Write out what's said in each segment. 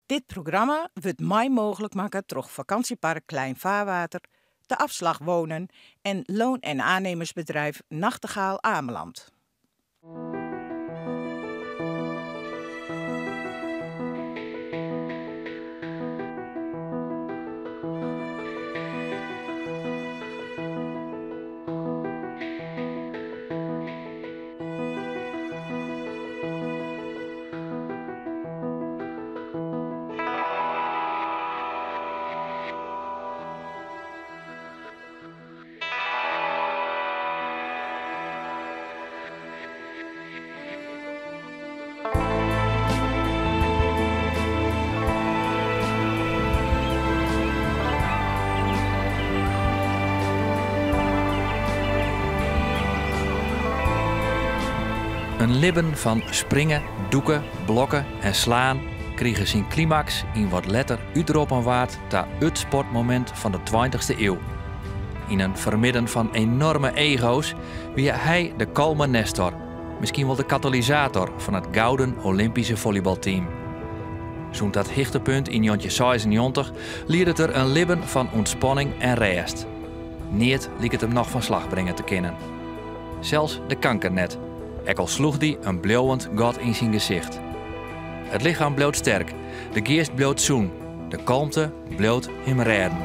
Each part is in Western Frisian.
Dit programma wurdt mei mooglik makke troch Vakantiepark Klein Vaarwater, De Afslag Wonen en Loon en Aannemersbedrijf Nachtegaal Ameland. In libben fan springe, dûke, blokke en slaan krige syn klimaks yn wat letter útroppen waard ta it sportmomint fan de tweintichste iuw. Yn in fermidden fan enorme ego's wie hy de kalme Nestor, miskien wol de katalysator fan it gouden Olympyske follybalteam. Sûnt dat hichtepunt yn njoggentjinhûndertseisennjoggentich liedet er in libben fan ûntspanning en rêst. Neat liket him noch fan slach bringe te kinnen. Sels de kanker net, ek al sloech dy in bliuwend gat yn syn gesicht. It lichem bliuwt sterk, de geast bliuwt sûn, de kalmte bliuwt him rêden.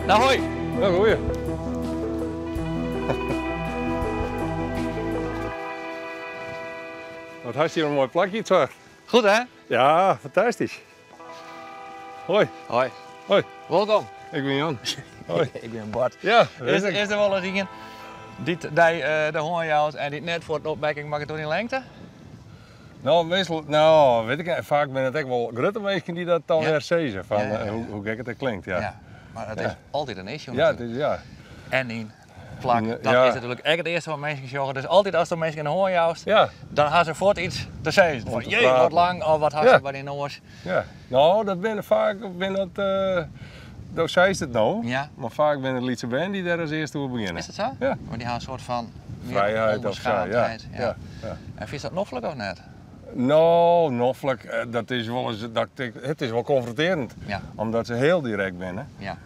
Nou, hoi. Ja, goeie. Wat hast hjir in moai plakje, Twa. Goed, hè? Ja, fantastysk. Hoi. Hoi. Hoi. Wolkom. Ik bin Jan. Hoi. Ik bin Bart. Ja, is der wolris ien dy't dy de hân jout en dy't net fuort in opmerking makket oer dyn lengte? No, meastal, no, wit ik net. Faak binne it ek wol grutte minsken dy't dat dan wer sizze, fan hoe gek it ek klinkt, ja. Ja, mar it is altyd in issue Ja, it is, ja. En dyn plak, dat is natuerlik ek it earste wat minsken sjogge. Dus altyd ast minsken in hân joust, dan ha se fuort yts te sizzen. Fan, jee, wat lang, of wat hast by dyn noas. Ja, no, dat binne faak, binne dat, do seist it no, mar faak binne it lytse bern dy't dêr as earste oer begjinne. Is dat sa? Ja. Want dy ha in soart fan Frijheid of sa, ja. Ja. En fynst dat noflik of net? No, noflik, dat is wolris, dat ik, it is wol konfrontearjend. Ja. Omdat se hiel direkt binne. Ja.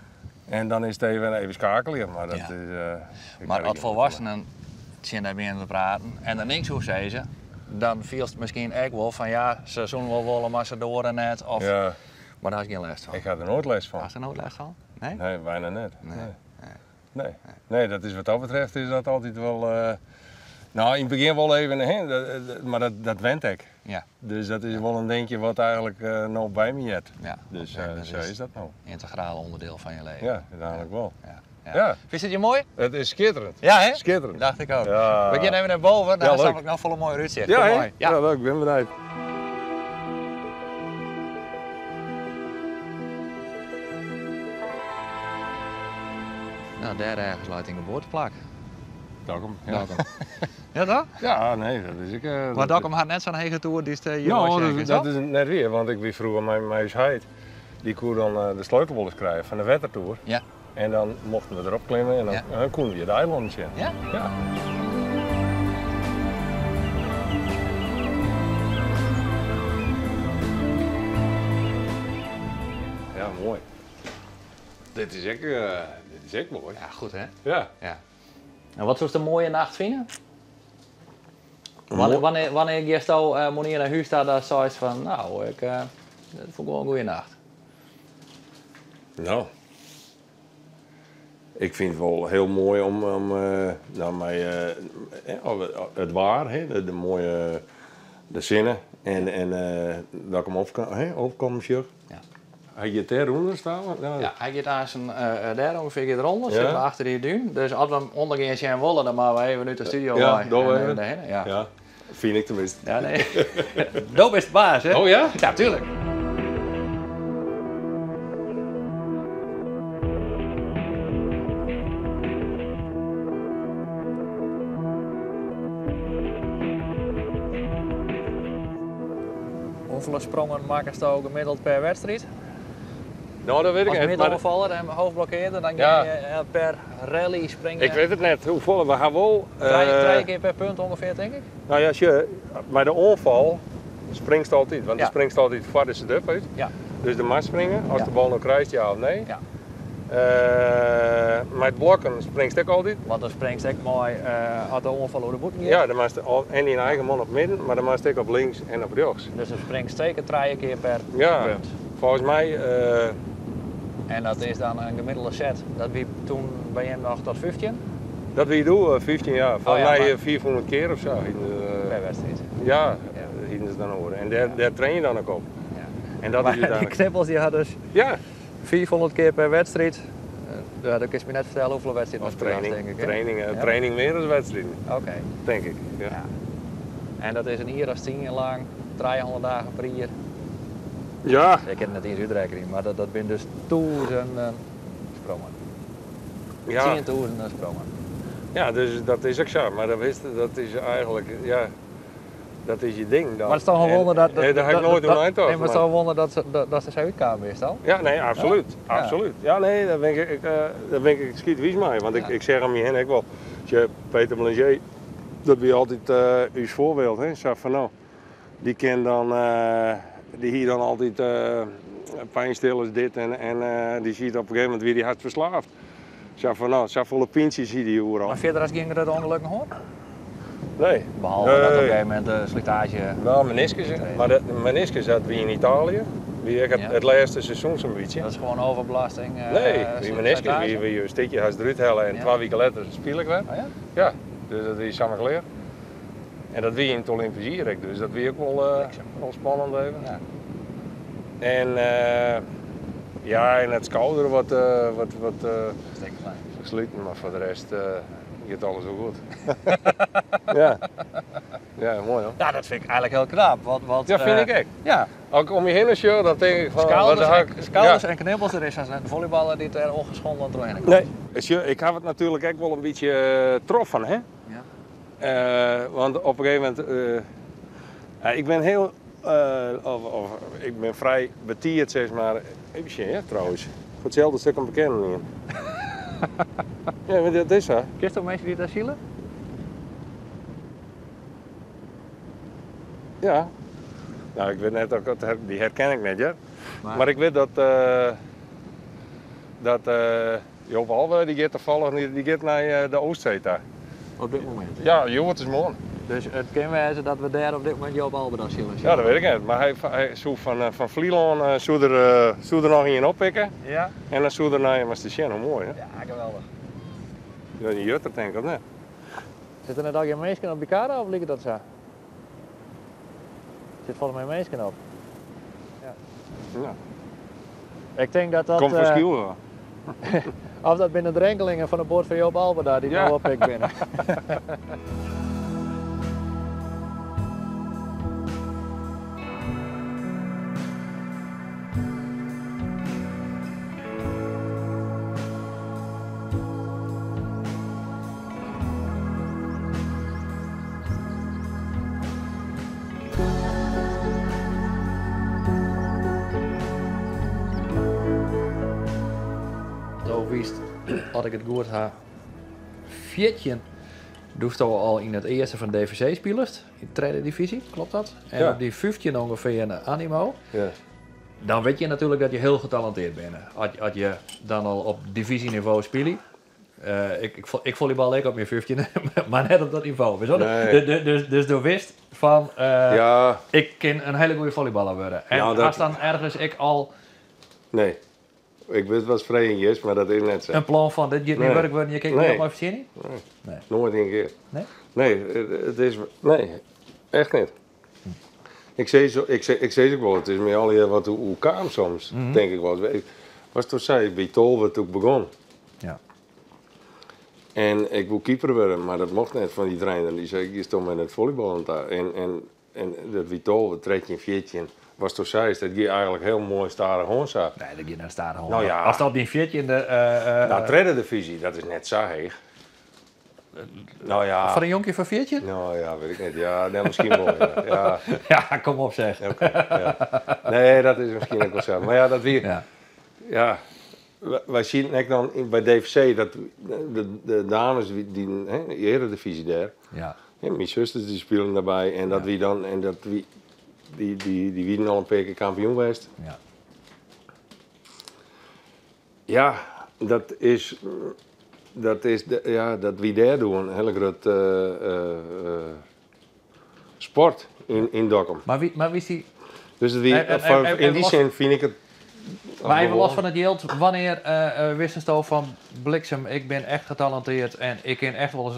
En dan is it even skeakeljen, mar dat Ja. is, ik Mar ha as gjin folwoeksenen tsjin dy begjinne te praten en der niks oer sizze, dan fielst miskien ek wol fan ja, se soene wol wolle, mar se doare net. Of, Ja. Mar dêr hast gjin lêst fan. Ik ha der noait lêst fan. Hast der noait lêst fan? Nee? Nee, bijna net. Nee. Nee. Nee. Nee, dat is wat dat betreft is dat altyd wol. No, yn it begjin wol even, hè, mar dat went ek. Ja. Dus dat is wol in dinkje wat eigentlik no by my heart. Ja. Dus, Oké, dat sa is is dat no. Yntegraal ûnderdiel fan je leven. Ja, úteinlik wol. Ja. Ja. Ja. Fynst it hjir moai? It is skitterend. Ja, hè? Skitterend. Dacht ik ek. Ja. We gean even nei boven, dan Ja, snap leuk. ik noch folle moaier útsicht. Ja, Kom hè? mei. Ja. Ja, leuk. Ben benijd. Nou, dêr ergens leit dyn geboarteplak. Dokkum. Ja. Dokkum. Ja, toch? Ja, nee, dat is ek, Mar dat Dokkum hat net sa'n hege toer dy't hjir No, mei sjen dat is net wier, want ik wie froeger mei ús heit. Dy koe dan de sleutel wolris krije fan de wettertoer. Ja. En dan mochten we derop klimme en dan Ja. koenen we de eilannen sjen. Ja? Ja. Ja, moai. Dit is ek, dit is ek moai. Ja, goed hè? Ja. Ja. En wat soest in moaie nacht fine? Wannear, wannear, wannear giesto moarnier nei hûs ta dat seist fan, nou, ik, dat fûn ik wol in goede nacht? No, ik fyn it wol hiel moai om no, mei it waar, hè, de moaie de sinne en dat ik him opkommen sjoch. Ja. Hy giet dêr ûnder staan? Ja. Ja, hy giet aansten dêr ûngefear giet er ûnder, Ja. sit we achter dy dún. Dus as we him ûndergean sjen wolle, dan moatte we even út de studio Ja, wei doch en even. dêrhinne. Ja. Ja, fyn ik teminsten. Ja, nee. Do bist de baas, hè? Oh ja? Ja, tuurlijk. Hoefolle sprongen makkesto gemiddeld per wedstriid? No, dat wit ik As net, mar middeloanfaller en hoofdblokkeerder, dan Ja. gean je per rally springen. Ik wit it net hoefolle. We ha wol, Trije kear per punt ûngefear, tink ik? No ja, sjoch, mei de oanfal springst altyd, want do springst altyd foar de set-up út. Ja. Dus do moatst springe, ast Ja. de bal no krijst, ja of nee. Ja. Mei it blokken springst ek altyd. Want dan springst ek mei as de oanfal oer de bûten giet. Ja, dan moatst al, en dyn eigen man op midden, mar dan moatst ek op links en op rjochts. Dus dan springst seker trije kear per Ja, punt. folgens my. En dat is dan in gemiddelde set. Dat wie toen by jim noch tot 15? Dat wie doe 15 jaar. Volgens Oh ja, mij maar- 400 keer of zo. Per wedstrijd. Ja, Ja. hielden ze dan oor. En daar train je dan ook op. Ja. En dat Maar is die uiteindelijk. knippels die hadden dus Ja, 400 keer per wedstrijd. Ja, dat kun je me net vertellen hoeveel wedstrijden of dat was, training. denk ik. hè? Training, Ja. training meer dan wedstrijden, Oké. denk ik. Ja. Ja. En dat is een jaar als 10 jaar lang, 300 dagen per jaar. Ja. Ik heb het net eens uitrekenen, maar dat zijn dus duizenden sprongen. Ja. Tienduizenden sprongen. Ja, dus dat is ook zo. Maar dat is eigenlijk, ja, dat is je ding dan. Maar het is toch een En- wonder dat... Nee, daar heb ik nooit dat, om Nee, maar het is toch een wonder dat ze zo uitkwamen, is dat? Ja, nee, absoluut. Ja. Absoluut. Ja, nee, daar ben ik schietwies mee. Want ik zeg om je heen ook wel, als je Peter Blangé, dat ben je altijd uw voorbeeld, hè. Zo van nou, die ken dan, die hier dan altijd pijnstillers dit en die ziet op een gegeven moment weer die hard verslaafd. Zo van nou, zo volle pintjes zie die overal. Maar verder als ging er het ongeluk nog hoor? Nee. Behalve dat op een Nee. gegeven moment de slijtage... Nou, meniscus, hè. Maar de meniscus dat wie in Italië. Wie ik het, Ja. het laatste seizoen zo'n beetje. Dat is gewoon overbelasting. Nee, wie meniscus, slijtage. wie een stikje haast eruit halen en Ja. 2 weken later speel ik weer. Oh ja? Ja, dus dat is samen geleerd. En dat wie in het Olympisch Ierek, dus dat wie ook wel spannend even. Ja. En ja, en het schouder wat Steek klein. gesloten, maar voor de rest gaat alles wel goed. Ja. Ja, mooi hoor. Ja, dat vind ik eigenlijk heel knap. Want, Ja, vind ik ook. Ja, Als ik om je heen show, dan denk ik van... schouders, wat en, schouders en knibbels, er is als een volleyballer die er ongeschonden doorheen komt. Nee, ik heb het natuurlijk ook wel een beetje troffen, hè? Ja. Want op een gegeven moment... ik ben heel... of, ik ben vrij betierd, zeg maar. Even zien, hè, trouwens. Voor hetzelfde stuk een bekende hier. Ja, maar dat is zo. Kist ook mensen die daar zielen? Ja. Nou, ik weet net ook, die herken ik net, ja. Maar, Maar ik weet dat Joop Alve, die gaat toevallig die gaat naar de Oostzee daar. Op dit moment. Ja, joh, het is morgen. Dus het kan wezen dat we daar op dit moment Joop Alberda zielen. Ja, dat weet ik niet. Maar hij zoekt van Vlieland zou er nog een oppikken. Ja? En dan zou er naar hem te zien, hoe mooi hè? Ja, geweldig. Ja, die jutter denk ik, of niet? Zit er net al geen mensen op die kade of liep dat zo? Zit volgens mij mensen op. Ja. Ik denk dat dat... Komt van Schiel. Of dat binnen de drenkelingen van de boord van Joop Alberda die Ja. nou oppikt binnen. Had ik het goed ha 14 doest al in het eerste van DVC spelers in de tweede divisie, klopt dat? En Ja. op die 15 ongeveer in de Animo. Ja. Dan weet je natuurlijk dat je heel getalenteerd bent. Als je dan al op divisieniveau speelt. Ik volleybal ik op mijn 15, maar net op dat niveau. Weet je wel? Nee. Dus door wist van, Ja. ik kan een hele goede volleyballer worden. En Ja, dat- als dan ergens ik al Nee. Ik wist wat vreemd is, maar dat is net zo. een plan van dit gaat niet Nee. werk worden, je kijkt Nee. niet op mijn verzinnen? Nee. Nee. Nooit een keer. Nee? Nee, het is... Nee, echt niet. Ik zei zo, ik zei ook wel, het is me al hier wat hoe kwam soms, denk ik wel. Ik was toen zei ik bij Tolve toen ik begon. Ja. En ik wil keeper worden, maar dat mocht net van die trainer. Die zei, ik stond met het volleybal daar. En dat wie Tolve, 13, 14, was toen zei, dat ging eigenlijk heel mooi staren gewoon zo. Nee, dat gaat naar staan gewoon. Nou ja. Als dat op die 14 de, Nou, tweede divisie, dat is net zo heeg. Nou ja. Van een jonkje van 14? Nou ja, weet ik niet. Ja, nee, misschien wel. Ja. Ja, Ja, kom op zeg. oké. ja. Nee, dat is misschien ook wel zo. Maar ja, dat wie, Ja. ja, wij zien net dan bij DVC dat de dames die hè, de eredivisie daar, Ja. hè, mijn zusters die spelen daarbij en dat Ja. wie dan en dat wie Dy, dy, dy wienen al in pear kear kampioen west. Ja. Ja, dat is, dat is, ja, dat wie dêr doe in hiele grutte sport yn, yn Dokkum. Mar wie, mar wie dy... Dus it wie, yn dy sin fyn ik it. Mar even los fan it jild, wannear wistest fan bliksem, ik bin echt getalenteerd en ik kin echt wol ris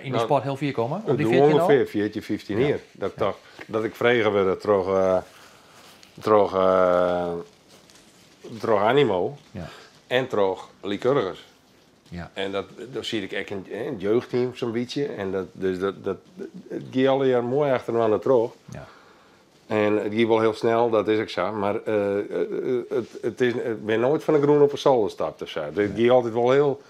yn dy sport hiel fier komme? Op dy 14 al? Ûngefear 14, 15 jier. Dat ik tocht, dat ik frege wurde troch, troch, troch Animo en troch Lycurgus. En dat, dan siet ik ek yn it jeugdteam sa'n bytsje. En dat, dus dat, dat, it gie allegear moai achterinoar troch. En it gie wol hiel snel, dat is ek sa. Mar it is, ik bin noait fan de grûn op 'e solder stapt of sa. It gie altyd wol hiel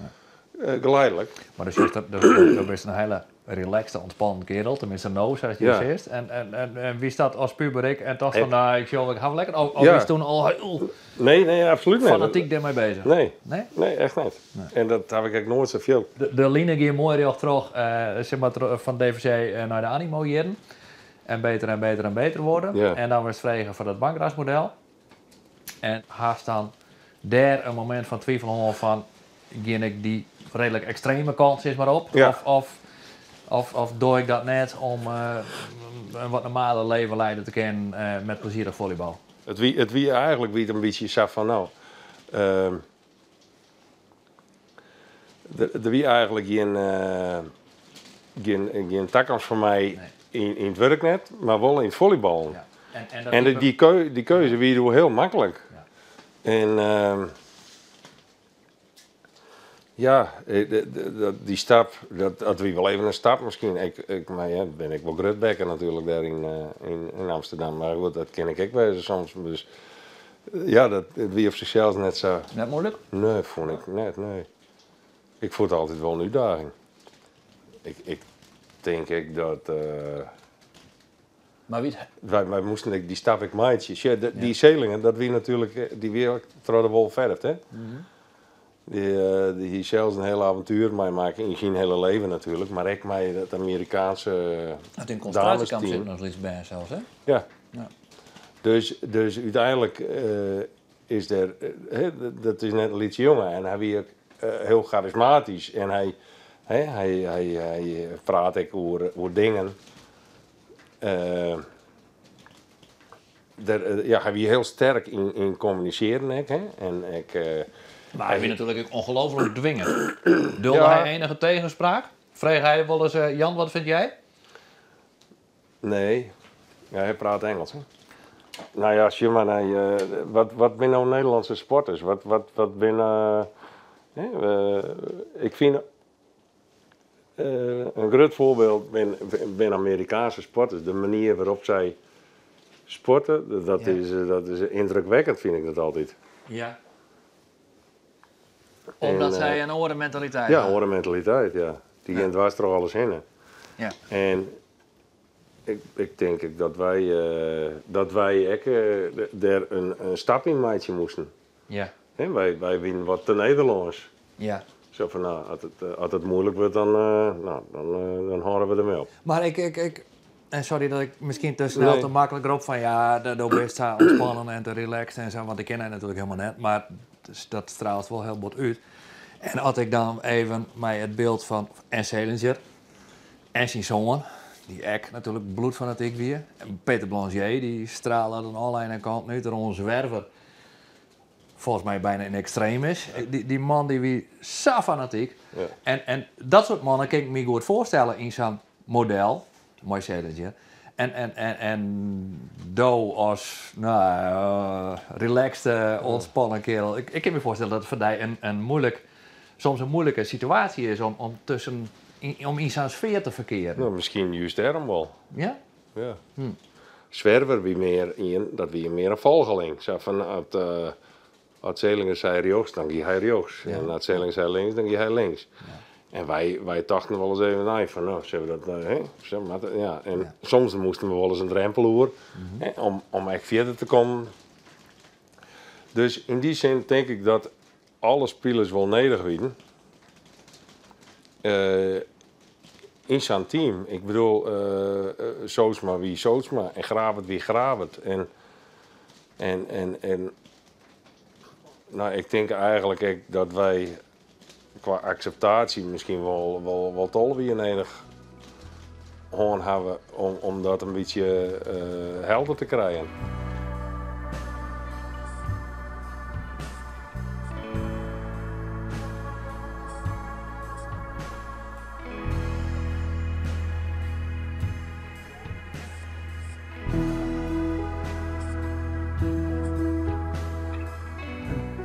geleidelijk. Mar dus do bist in hiele relaxte, ontspannen kerel, tenminste no, sa't je sizst. En wiest dat as puber ek en tochtst fan, no, ik sjoch, ik haw lekker, of wiest toen al hiel Nee, nee, absoluut net. Fanatyk dêrmei beuzich? Nee. Nee? Nee, echt net. En dat haw ik ek noait sa field. De line gie moai rjocht troch, sis mar, fan DVC nei de Animo jierren. En beter en beter en beter worden. En dan wurdst frege foar dat Bankrasmodel. En hast dan dêr in momint fan twivel hân fan, gean ik dy reedlik ekstreme kant sis mar op? Of, of, of doch ik dat net om in wat normaler leven leide te kinnen met plezierich follybal? It wie eigenlik wie it in bytsje sa fan no, der wie eigenlik gjin, gjin, gjin takomst foar my yn, yn it wurk net, mar wol yn it follyballen. Ja. En dy, dy keuze wie doe hiel maklik. Ja. En ja, dy stap, dat wie wol even in stap miskien. Ik, mar ja, bin ik wol grutbekke natuerlik dêr yn Amsterdam. Mar goed, dat kin ik ek wêze soms. Dus ja, dat wie op sichsels net sa. Net muoilik? Nee, fûn ik net, nee. Ik fûn it altyd wol in útdaging. Ik tink ek dat. Mar wie Wy moasten ek dy stap ek meitsje. Sjoch, dy Selinger, dat wie natuerlik, dy wie ek troch de wol ferfd, hè. Dy hie sels in hiel aventuer meimakke yn syn hiele leven natuerlik, mar ek mei dat Amerikaanske Hat yn konsintraasjekamp sitten as lyts bern sels, hè? Ja. Dus, dus úteinlik is der, hè, dat is net in lytse jonge en hy wie ek hiel charismatysk en hy, hè, hy praat ek oer dingen. Der, ja, hy wie hiel sterk yn kommunisearjen ek, hè. En ek, Mar hy wie natuerlik ek ongelooflik dwingend. Dulde hy enige tegenspraak? Frege hy wolris, Jan, wat vind jij? Nee. Ja, hy praat Ingelsk, hè. Nou ja, sjoch mar nei, wat, wat binne no Nederlânske sporters? Wat, wat, wat binne, hè, ik fyn In grut foarbyld binne Amerikaanske sporters. De manier wêrop't sy sporte, dat is, dat is yndrukwekkend fyn ik dat altyd. Ja. Omdat sy in oare mentaliteit hawwe. Ja, in oare mentaliteit, ja. Dy gean dwers troch alles hinne. Ja. En ik tink ek dat wy, dat wy ek dêr in stap yn meitsje moasten. Ja. Hè, wy wienen wat te Nederlânsk. Ja. Sa fan, no, as it muoilik wurdt, dan, no, dan hâlde we dermei op. Mar ik, ik, ik, en sorry dat ik miskien te snel, te maklik rop fan ja, do bist sa ontspannen en te relaxed en sa, want ik ken dy natuerlik hielendal net, mar dat straalt wol hiel bot út. En as ik dan even mei it byld fan en Selinger en syn soan, dy't ek natuerlik bloedfanatyk wie, en Peter Blangé, dy strale oan alle kanten út, Ron Zwerver, folgens my bijna in extremis. Dy man dy wie sa fanatyk. Ja. En dat soart mannen kin ik my goed foarstelle yn sa'n model, mei Selinger. En do as no, relaxed, ontspannen kerel. Ik kin my foarstelle dat it foar dy in muoilik, soms in muoilike situaasje is om tusken, om yn sa'n sfear te ferkearen. No, miskien juist dêrom wol. Ja? Ja. Zwerver wie mear ien, dat wie mear in folgeling. Sa fan, at, at Selinger sei rjochts, dan gie hy rjochts. En at Selinger sei links, dan gie hy links. En wy, wy tochten wolris even nei fan, no, sille we dat, hè, sa moat it, ja. En soms moasten we wolris in drempel oer, hè, om ek fierder te kommen. Dus yn dy sin tink ik dat alle spilers wol nedich wienen. Yn sa'n team. Ik bedoel, Zoodsma wie Zoodsma en Gravert wie Gravert. En, en, en, en nou, ik tink eigentlik ek dat wy kwa akseptaasje miskien wol 12 jier nedich hân hawwe om dat in bytsje helder te krijen.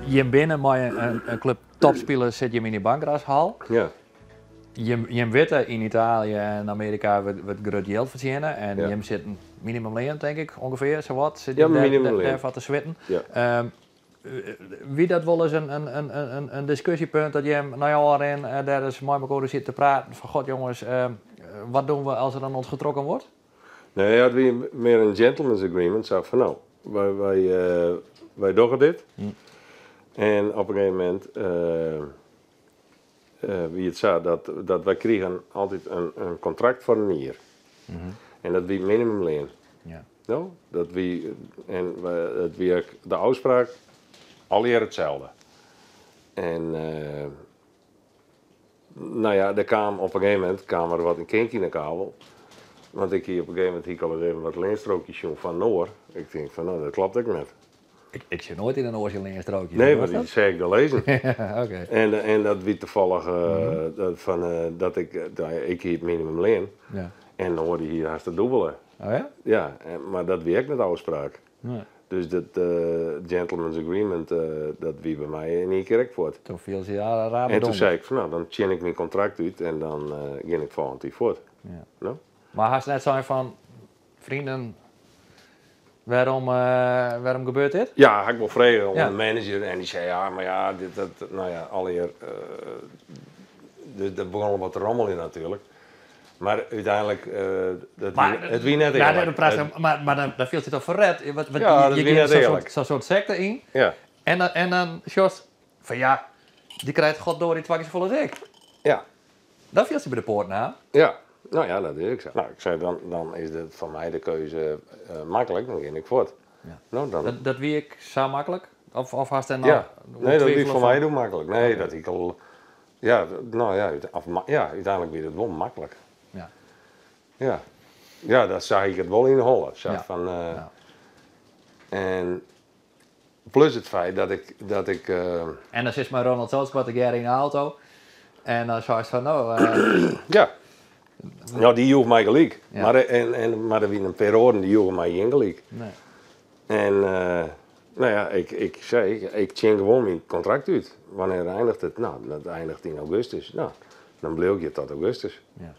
Jim binne mei in klup topspilers sit jim yn dy Bankrashal. Ja. Jim witte yn Italië en Amearika wurdt grut jild fertsjinne en jim sitten minimumlean tink ik ûngefear sawat sit jim dêrfoar te switten. Ja. Wie dat wolris in diskusjepunt dat jim nei ôfrin dêr ris mei mekoar oer sieten te praten fan god jonges, wat doen we als er aan ons getrokken wordt? Nee, it wie mear in gentleman's agreement, sa fan no, wy dogge dit. En op in gegeven momint wie it sa dat wy krigen altyd in kontrakt foar in jier. En dat wie minimumlean. No, dat wie, en it wie ek de ôfspraak allegear itselde. En no ja, der kaam op in gegeven momint kaam der wat in kink yn de kabel. Want ik hie op in gegeven momint hie ik al ris even wat leanstrookjes sjoen fan in oar. Ik tink fan no, dat kloppet ek net. Ik sjoch noait yn in oar syn leanstrookje. Nee, want dy seach ik dêr lizzen. Oké. En dat wie tafallich dat fan dat ik, ik hie it minimumlean. Ja. En de oar dy hie hast it dûbele. Oh ja? Ja, mar dat wie ek net ôfspraak. Nee. Dus dat gentleman's agreement, dat wie by my yn ien kear ek fuort. Toen fielde se ja raar En toen sei ik fan no, dan tsjin ik myn kontrakt út en dan gean ik folgjend jier fuort. Ja. No? Mar hast net sein fan, vrienden, wêrom, wêrom gebeurt dit? Ja, ha ik wol frege oan de manager en dy sei ja, mar ja, dit, dat, no ja, allegear, der begûn al wat te rommeljen natuerlik. Mar úteinlik, dat wie, it wie net earlik. Mar dan fielst dy toch ferret? Ja, dat wie net earlik. Sa'n soart sekte yn. Ja. En dan sjochst fan ja, dy krijt goddorie twa kear safolle as ik. Ja. Dan fielst dy by de poat naam. Ja, no ja, dat is ek sa. No, ik sei, dan is it foar my de keuze maklik, dan gean ik fuort. Ja. No, dan... Dat wie ek sa maklik? Of hast dêr noch Ja, nee, dat wie foar my doe maklik. Nee, dat hie ik al. Ja, no ja, of, ja, úteinlik wie dat wol maklik. Ja. Ja. Ja, dat sa hie ik it wol yn 'e holle. Sa Ja. fan, Ja. En plus it feit dat ik, dat ik. En dan sitst mei Ronald Zoodsma tegearre yn de auto en dan seist fan no. Ja. No, dy joech my gelyk. Ja. Mar, en, en, mar der wiene in pear oaren dy joegen my gjin gelyk. Nee. En no ja, ik, ik sei, ik tsjin gewoan myn kontrakt út. Wannear einiget it? No, dat einiget yn augustus. No, dan bliuw ik hjir tot augustus. Ja.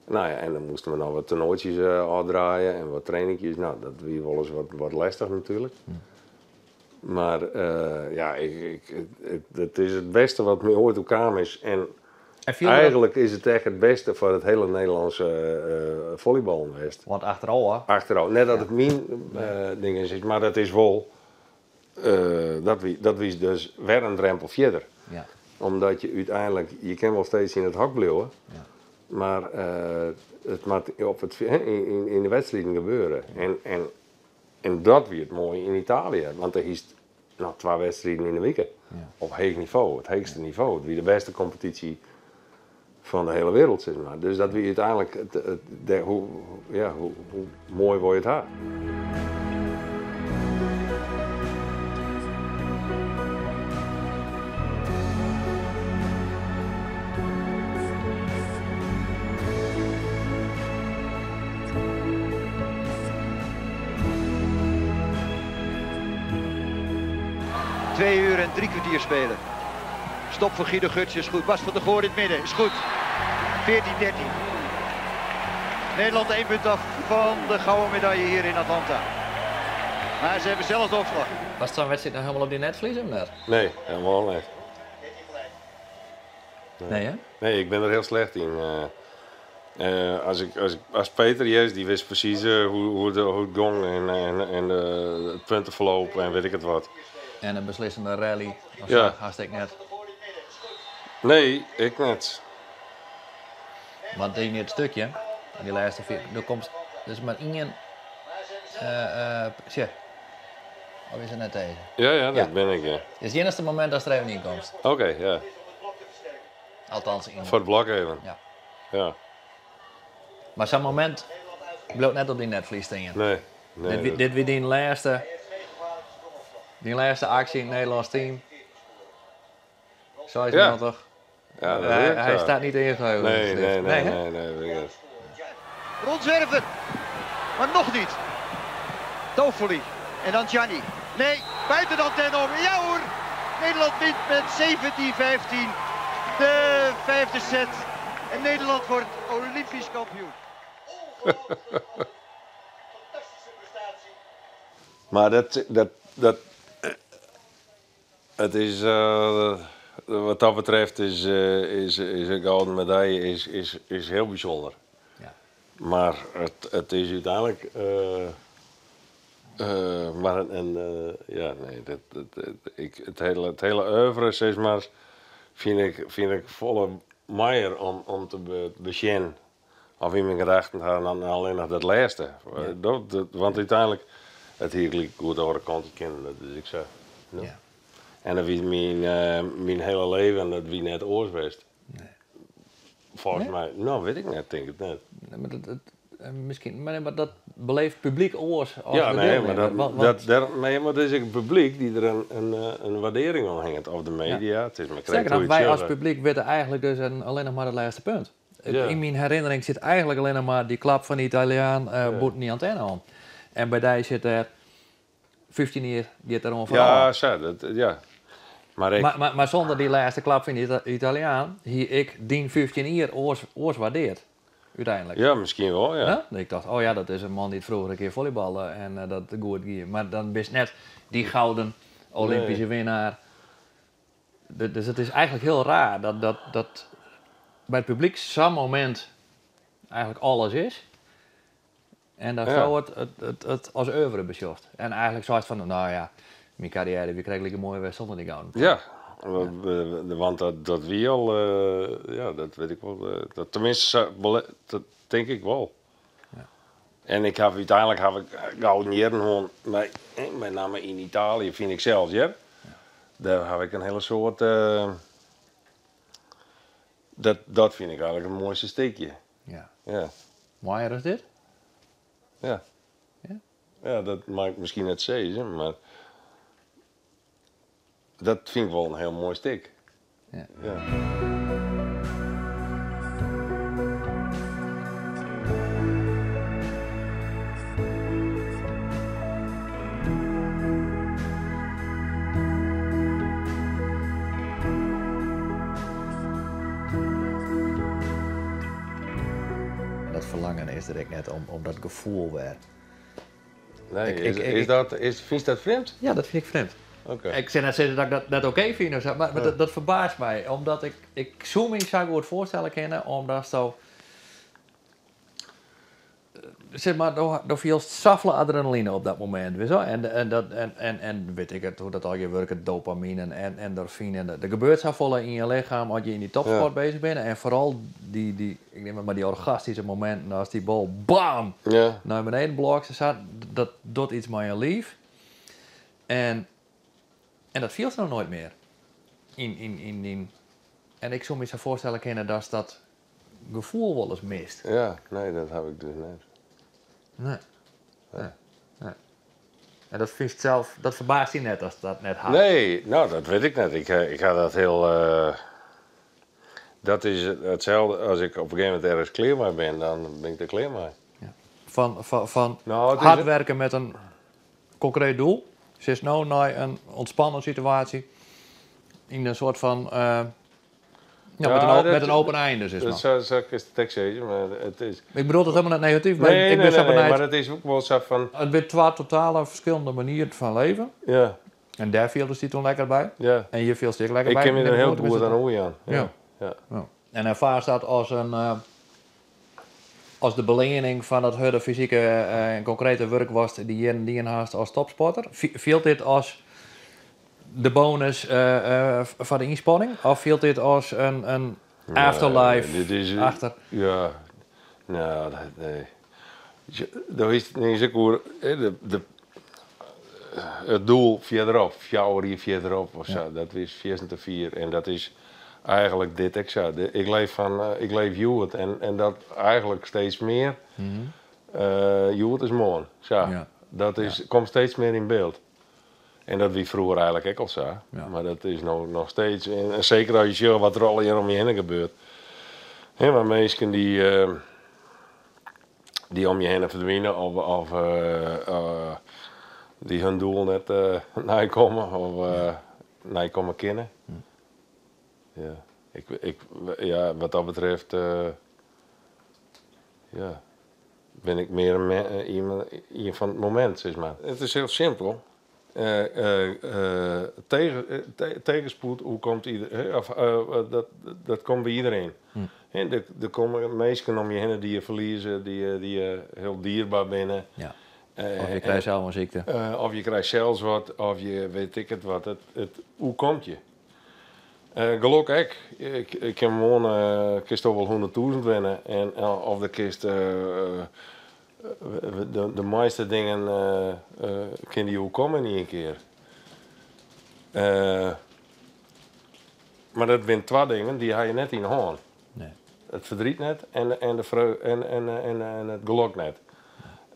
No ja, en dan moasten we noch wat toernoaitsjes ôfdraaie en wat trainingjes. No, dat wie wolris wat lestich natuerlik. Mar ja, ik, ik, it, it is it bêste wat my oait oerkaam is. En En fielde dat- eigenlik is it echt it bêste foar it hiele Nederlânske follyballen west. Want achterôf. Achterôf. Net dat it myn ding is, mar dat is wol, dat wie dus wer in drempel fierder. Ja. Omdat je úteinlik, je kin wol steeds yn it hok bliuwe, Ja. mar it moat op it, hè, yn de wedstriden gebeure. En dat wie it moaie yn Italië, want dêr hiest noch twa wedstriden yn 'e wike. Ja. Op heech nivo, it heechste nivo. It wie de bêste kompetysje fan de hiele wereld, sis mar. Dus dat wie úteinlik it, de, hoe, ja, hoe, hoe moai wol je it ha. 2 uur en 3 kwartier spelen. Stop voor Guido Guts is goed. Bas van der Goor in het midden is goed. 14-13. Nederland 1 punt af van de gouden medaille hier in Atlanta. Maar ze hebben zelf de opslag. Was zo'n wedstrijd nou helemaal op die netvlies of net? Nee, helemaal net. Nee. Nee, hè? Nee, ik ben er heel slecht in. Als Peter hier is, die wist precies hoe het ging en het puntenverloop en weet ik het wat. En een beslissende rally, of Ja. zo, had ik net. Nee, ik net. Want yn dit stikje, yn dy lêste vier, der komt dus mar ien. Sjoch. Of is it net dizze? Ja, ja, dat bin ik, ja. Dit is it iennichste momint datst der even yn komst. Oké, ja. Althans yn. Foar it blok even. Ja. Ja. Mar sa'n momint bliuwt net op dyn netvlies stean. Nee. nee dit, dit wie dyn lêste, dyn lêste aksje yn it Nederlânsk team. 96. Ja, dat Hij, is hij zo. staat niet in je geheugen. Nee, nee, nee, hè? nee, nee, weet ik niet. Ron Zwerver. Maar nog niet. Toffoli. En dan Gianni. Nee, buiten de antenne om. Ja hoor. Nederland wint met 17-15. De vijfde set. En Nederland wordt Olympisch kampioen. Fantastische prestatie. Maar dat, dat, dat, het is, wat dat betreft is, is, is een gouden medaille is, is, is heel bijzonder. Ja. Maar het, het is uiteindelijk, maar een, ja, nee, dat, dat, dat- ik, het hele oeuvre, zeg maar, vind ik folle moaier om, om te besjen. Of yn myn gedachten ha dan allinnich noch dat lêste. Dat, dat, want úteinlik, it hie gelyk goed de oare kant út kinnen, dat is ek sa. No. Ja. En dat wie myn, myn hiele leven, dat wie net oars west. Nee. Folgens Nee? my, no, wit ik net, tink it net. Nee, mar dat, dat, miskien, mar, nee, mar dat beleeft publyk oars as Ja, de nee, mar dielnimmer. dat, Want, dat, dêr, nee, mar it is ek it publyk dy't der in, in, in waardering oan hinget. Of de media, it is mar krekt Sterker hoe noch, je it wy as sjogge. publyk witte eigentlik dus in, allinnich mar it lêste punt. Ja. Yn myn herinnering sit eigentlik allinnich mar dy klap fan de Italiaan bûten dy antenne om. En by dy sit der 15 jier giet der oan foarôf. Ja, sa, dat, ja. Mar ik, Mar, mar, mar sûnder dy lêste klap fan dy Italiaan hie ik dyn 15 jier oars, oars waardearre. Úteinlik. ja, miskien wol, ja. Ja? Ik tocht, oh ja, dat is in man dy't froeger in kear follyballe en dat goed gie. Mar dan bist net dy gouden Olympyske winnaar. Dus it is eigentlik hiel raar dat, dat, dat by it publyk sa'n momint eigentlik alles is. En dat Ja. so it, it, it, it as oeuvre besjochst. En eigentlik seist fan, no ja, myn karriêre wie krekt like moai wer sûnder dy gouden. Ja, want dat, dat wie al, ja, dat wit ik wol. Dat, tenminste, sa dat tink ik wol. Ja. En ik haw úteinlik haw ik gouden jierren hân, mei, mei namme yn Italië, fyn ik sels, hear. Dêr haw ik in hiele soad, dat, dat fyn ik eigentlik it moaiste stikje. Ja. Ja, Moaier as dit? ja. Ja? Ja, dat mei ik miskien net sizze, mar dat fyn ik wol in hiel moai stik. Ja. Ja. Dat ferlangen is der ek net om, om dat gefoel wer. Nee, Ik- is, ik- is dat, is, fynst dat frjemd? Ja, dat fyn ik frjemd. Oké. Ik sil net sizze dat ik dat net oké fyn of sa, mar, mar dat, dat ferbaast my. Omdat ik, ik soe my sa goed foarstelle kinne, omdatsto... Sis mar, do, do fielst safolle adrenaline op dat momint, witst wol? En, en, dat, en, en, en wit ik it, hoe't dat allegear wurket, dopamine en endorfine. Der gebeurt safolle yn je lichem as je yn dy topsport bezich binne. En foaral dy, dy, ik nim it mar, dy orgastyske mominten as dy bal bam nei beneden blokt, sa, dat docht yts mei je liif. En, en dat fielst no noait mear. Yn, yn, yn, yn. En ik soe my sa foarstelle kinne datst dat gefoel wolris mist. Ja, nee, dat haw ik dus net. Nee. Nee. Nee. En dat fynst sels, dat ferbaast dy net ast dat net hast. Nee, no, dat wit ik net. Ik, ik ha dat hiel. Dat is itselde as ik op in gegeven momint ergens klear mei bin, dan bin ik der klear mei. Ja. Fan, fan, fan No, it is hard werken met in konkreet doel, sis no nei in ûntspannen situaasje, yn in soart fan, ja, met, een, Ja, met dat in open einde, sis Dat mar. sa, sa kinst it ek sizze, mar it is. Ik bedoel it hielendal net negatyf, mar Nee, ik nee, bin nee, sa nee, benijd. mar it is ek wol sa fan. It binne twa totale ferskillende manieren fan leven. Ja, En dêr fieldest dy toen lekker by. ja. En hjir fielst dy ek lekker Ik by. kin my der Neem hiel ik oan, goed tenminste. oan oerjaan. Ja. Ja. Ja. Ja. En erfaarst dat as in, as de beleanning fan dat hurde fysike en konkrete wurk watst dy jierren dien hast as topsporter? Fielt dit as de bonus foar de ynspanning? Of fielt dit as in Afterlife Nee, dit is, achter. Ja, nou, dat, nee. Do is niks ek oer de, de, it doel fierderop, 4 jier fierderop of sa, dat is fierstente fier. En dat is eigenlijk dit ek sa. Ik leef fan, ik leef hjoed en dat eigenlijk steeds mear. Hjoed is moarn, sa. Dat is, komt steeds mear yn byld. En dat wie froeger eigenlijk ek al sa. Mar dat is no noch steeds. En seker as je sjogge wat der allegear om je hinne gebeurt. Hè, mar minsken dy't om je hinne ferdwine of dy't hun doel net neikomme of neikomme kinne. Ja, ik, ja, wat dat betreft, ja, bin ik mear ien fan it momint, sis mar. It is hiel simpel. Tegenspoed, hoe komt ieder, of, dat komt by iedereen. Hè, der komme minsken om je hinne dy't je ferlieze, dy't je hiel dierber binne. Of je krijst sels in sykte. Of je krijst sels wat, of je weet ik it wat. It oerkomt je. Gelok ek. Ik kin moarn, kinst wol 100.000 winne. En, of de kinst de moaiste dingen kin dy oerkomme yn ien kear. Mar dat binne twa dingen dy ha je net yn 'e hân. Nee. It ferdriet net en, de freu, en it gelok net.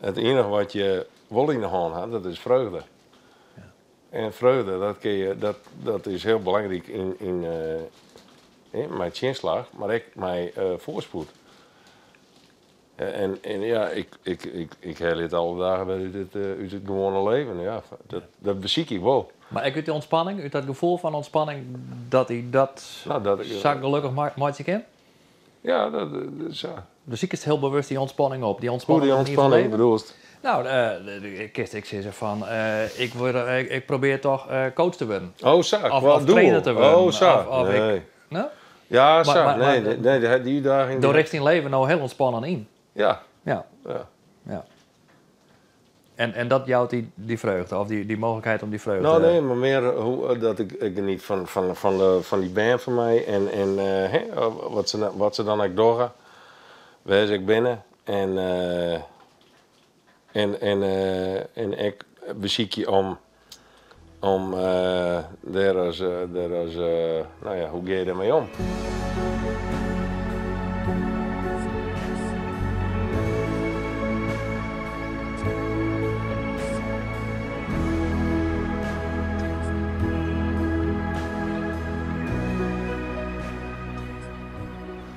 It iennige wat je wol yn 'e hân ha, dat is freugde. En freugde, dat, kin je, dat is hiel belangryk yn mei tsjinslach, mar ek mei foarspoed. En ja, ik helje it alle dagen wer út it gewoane leven. Ja, dat besykje ik wol. Mar ek út de ûntspanning, út dat gefoel fan ûntspanning, dat hy dat, Nou, dat sa gelokkich meitsje kin? Ja, dat sa. Besikest hiel bewust dy ûntspanning op? Dy Hoe ûntspanning die fan it ûntspanning leven? bedoelst? Nou, kinst ek sizze fan, ik probearje toch coach te wurden. Oh, sa, Of qua of trainer doel. te wurden. Oh, sa. Of ik, Nee. no? Ja, Mar, sa. mar, Nee, mar, nee, nee, die uitdaging. do richtst dyn leven no hiel ûntspannen yn. Ja. Ja. Ja. En dat jout dy freugde, of dy mooglikheid om dy freugde... Nou, nee, mar mear hoe, dat ik geniet fan dy bern fan my en hè, wat se dan ek dogge, wêr se ek binne. En ik besykje om dêr as, nou ja, hoe gean je dêrmei om?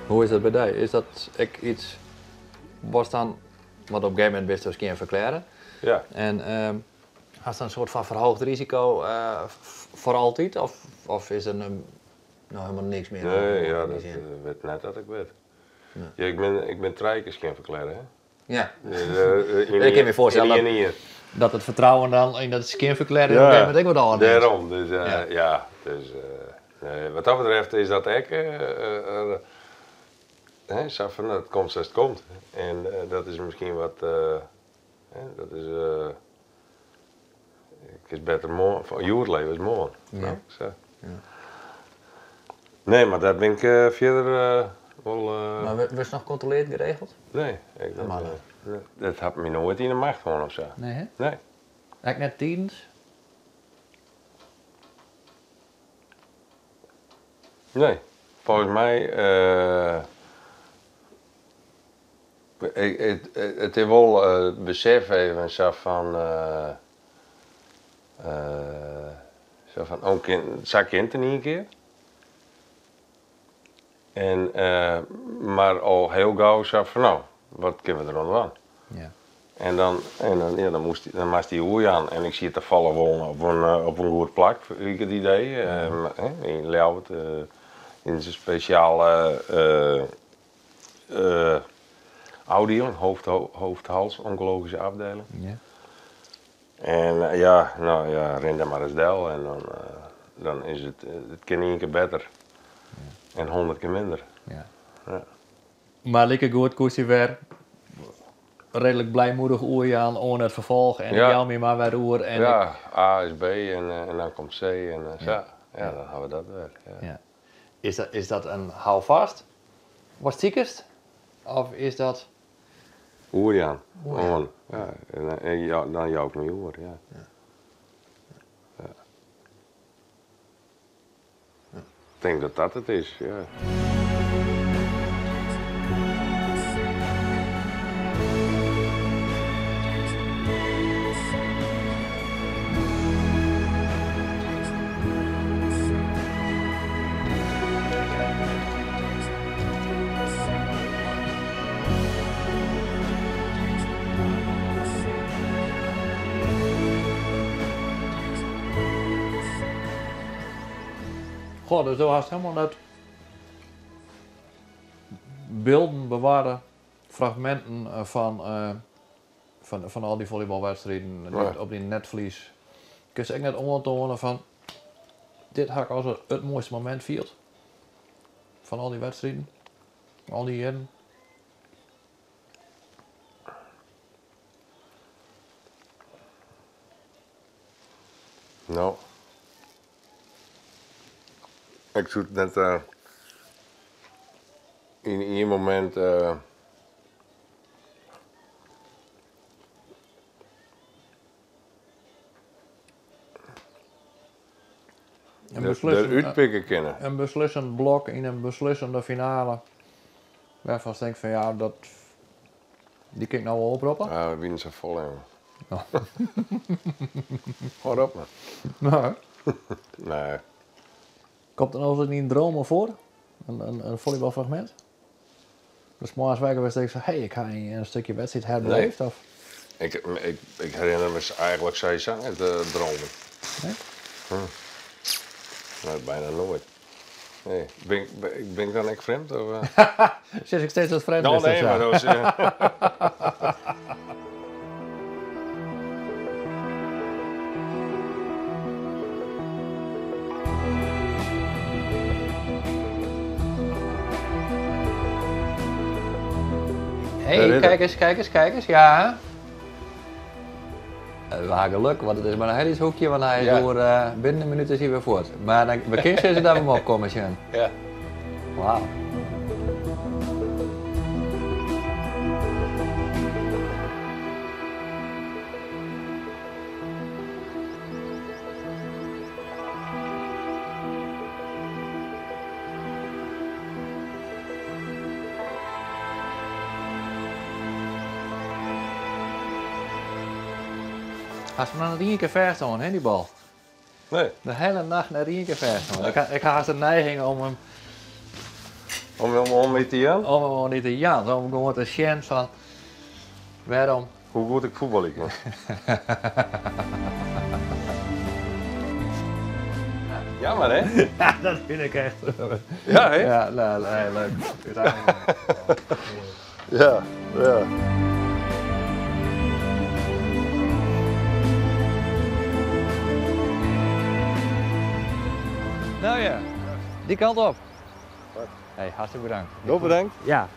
Hoe is dat by dy? Is dat ek yts watst dan, want op in gegeven momint bist dus skjin ferklearre. Ja. En hast in soart fan ferhege risiko foar altyd? Of is der no hielendal niks mear? Nee, in ja, dy dat sin? wit net dat ik wit. Nee. Ja, ik bin trije kear skjin ferklearre, hè? Ja. In Ik kin my foarstelle ien jier. dat it fertrouwen dan yn dat skjin ferklearre op in gegeven momint ek wat ôfnimt. Dêrom, dus Ja. ja, dus, nee, wat dat betreft is dat ek, hè, sa fan, it komt sa't it komt. En dat is miskien wat, hè, dat is, ik is better moarn, fan hjoed leve as moarn. Ja. No, sa. Ja. Nee, mar dêr bin ik fierder wol. Mar wurdst noch kontrolearre geregeld? Nee, ik Normaal nee, net. nee. Dat hat my noait yn 'e macht hân of sa. Nee, hè? Nee. Ek net tidens? Nee. Folgens my, ik, it is wol besef even sa fan, sa fan, oh, sa kin it yn ien kear. En, mar al hiel gau sa fan, no, wat kinne we deroan dwaan? Ja. En dan, ja, dan moatst dy oerjaan. En ik siet tafallich wol op in goed plak, hie ik it idee. Hè, yn Ljouwert, yn in spesjale ôfdieling, hoofd-hals, oncologische afdeling. Ja. En ja, nou ja, rin dêr mar ris del en dan is it, it kin ien kear better. Ja. En 100 kear minder. Ja. Ja. Mar likegoed koest dy wer reedlik blijmoedich oerjaan oan it ferfolch en Ja. jou my mar wer oer. En Ja, ik A is B en dan komt C en Ja. sa. Ja, dan ha we dat wer. Ja. Ja. Is dat, is dat in houvast? Wat sikest? Of is dat... Oerjaan. Oan. Ja, en ja, dan jou ik my oer, ja. Ja. Ja. Ik tink dat dat it is, ja. Goh, dus do hast hielendal net bylden bewarre, fragminten eh, fan, eh, fan al dy follybalwedstriden op dyn netvlies. Kinst ek net oantoane fan dit ha ik as it moaiste momint field fan al dy wedstriden, al dy jierren. No. Ik soe it net yn ien momint. Derút pikke kinne. In beslissend blok yn in beslissende finale. Wêrfan'tst tinkst fan ja, dat, dy kin ik no wol oproppe. Ja, we wiene sa folle, jonge. Hâld op, man. Nee. Nee. Komt it noch yn dyn dromen foar? In follybalfragmint? Datst moarns wekker wurdst en tinkst fan hé, ik ha in stikje wedstriid herbeleefd? Nee. Of? Ik herinner me eigenlik sawiesa net dromen. Nee? Nee, bijna nooit. Nee. Bin, bin ik dan ek frjemd? Of? Sis ik steeds dat frjemd No, is? nee, mar dat is. Hey, kijk eens, kijk eens, kijk eens, ja. We ha geluk, want it is mar in hiel lyts hoekje, want hy is oer binnen in minút is hy wer fuort. Mar dan, we kinne sizze dat we him opkommen sjen. Ja. Wauw. Hast him noch net ien kear fêst hân, hè, dy bal? Nee. De hiele nacht net ien kear fêst hân. Ik ha hast de neiging om him... Om him oan te jaan? Om him oan te jaan. Om gewoan te sjen fan wêrom... Hoe goed ik fuotbalje kin. Jammer, hè? Ja, dat fyn ik echt. Ja, hè? Ja, nee, nee, leuk. Ja, ja. Nou ja, dy kant op. Hey, hartstikke bedankt. Nog bedankt. Ja.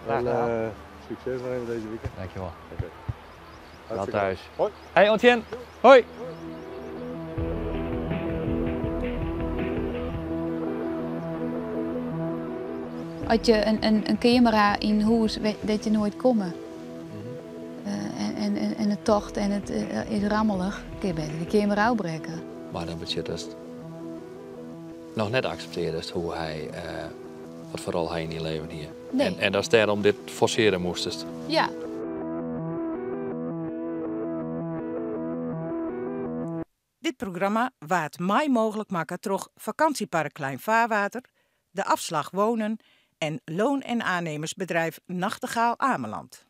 En, succes nog even deze weekend. Dankjewel. Oké. Wel thuis. Hoi. Hey, oant sjen. Hoi. As je in kamera yn hûs dat je noait komme. En it tocht en it is rammelich, kin je better de kamera ôfbrekke. Mar dat betsjut datst noch net akseptearrest hoe hy, wat foar rol hy yn dyn leven hie. Nee. En datst dêrom dit forsearje moastest. Ja. Dit programma waard mei mooglik makke troch Vakantiepark Klein Vaarwater, De Afslag Wonen en Loon- en aannemersbedrijf Nachtegaal Ameland.